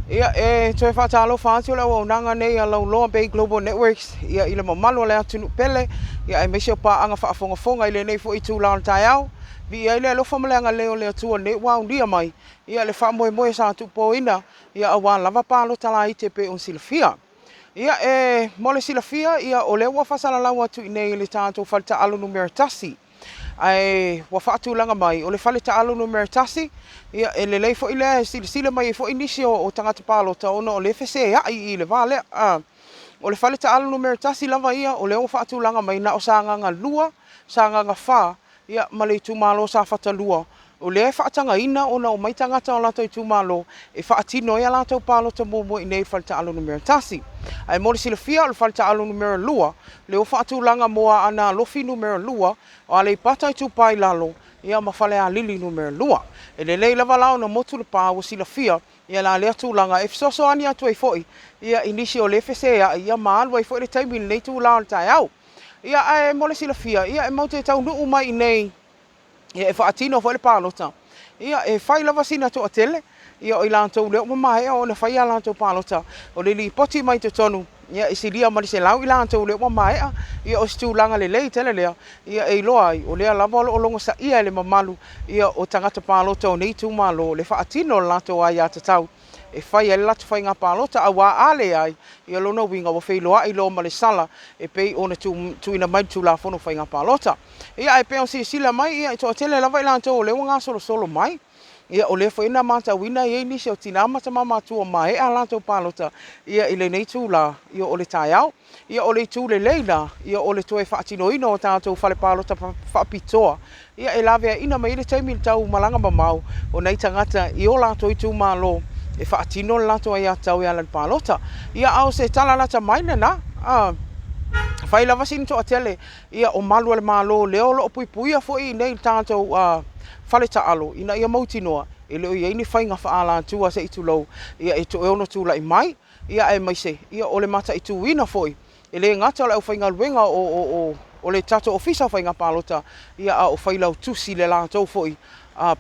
Ia, e toe faatalofa atu le auaunaga nei a Lauloa Bay Global Networks ia, i le mamalu o le atunuu pele, ia, aemaise o paaga faafogafoga i lenei foi itula o le taeao. Viia ai le alofa ma le agalelei o le Atua lenei ua aulia mai ia, le faamoemoe sa tuupoina ia, aua lava palota laiti e pei ona silafia. Ia, e mo le silafia, ia, o lea ua faasalalau atu i inei i le tatou fale taalo numera 1. Ae ua faatulaga mai, o le fale taalo numera 1, ia, e lelei foi lea e silasila mai ai foi nisi o tagata palota ona o lea e feseai i le va lea. O le fale taalo numera 1 lava ia, o lea ua faatulaga mai na o Sagaga 2, Sagaga 4, ia, ma le itumalo o Safata 2, o lea e faatagaina ona omai tagata o latou itumalo e faatino ai a latou palota muamua i inei i le fale taalo numera 1. Ae mo le silafia, o le fale taalo numera 2, lea ua faatulaga mo Aana Alofi numera 2, o Aleipata Itupa i Lalo, ia ma Falealili numera 2. E lelei lava la ona motu le pa ua silafia ia la lea tulaga e fesoasoani atu ai foi ia i nisi o lea e feseai ia ma alu ai foi le taimi i lenei itula o le taeao. Ia ae mo le silafia, ia e matou te taunuu mai i inei ia e faatino foi le palota. Ia e fai lava sina toatele ia o i latou lea ua maea ona fai a latou palota. O le lipoti mai totonu, ia e silia ma le 100 i latou lea ua maea. Ia o se tulaga lelei tele lea, ia e iloa ai o lea lava o lo o logosaia e le mamalu ia o tagata palota o nei itumalo le faatino o le latou aiatatau e fai ai le latou faiga palota, aua a leai, ia lona uiga ua feiloai loa ma le sala e pei ona tuuina mai le Tulafono o Faiga Palota. Ia ae pei ona silasila mai, ia e toatele lava i latou o lea ua gasolosolo mai. Ia o lea foi na matauina e i ai nisi o tina ma tama matutua ua maea a latou palota ia i lenei itula ia o le taeao. Ia o le itu lelei la, ia o le toe faatinoina o tatou fale palota faapitoa, ia e laveaiina mai ai le taimi i le tau malaga mamao o nai tagata i o latou itumalo e faatino le latou aiatatau e ala i le palota. Ia a o se tala lata mai lena, fai lava sina toatele ia o malu o le Malo lea o lo o puipuia foi i inei i le tatou fale taalo ina ia mautinoa e le o i ai ni faiga faaalatua se i tulou ia e toe ono tulai mai, ia aemaise ia o le mataituina foi e le gata o le aufaigaluega o le tatou Ofisa o Faiga Palota, ia a o failautusi le latou foi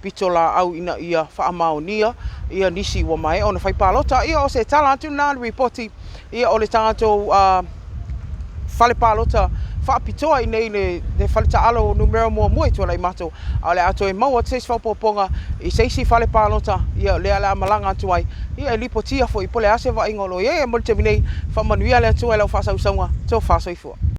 pitolaau ina ia faamaonia ia nisi ua maea ona fai palota. Ia o se tala atu lena a le ripoti ia o le tatou fale palota faapitoa i inei i le fale taalo numera 1 i Tuanaimato, a o le a toe maua atu se isi faaopoopoga i se isi fale palota ia lea o le a malaga atu ai ia e lipotia foi po o le a se vaaiga o lo o i ai. Ae mo le taimi nei, faamanuia le Atua i lau faasausauga. Tofa soifua.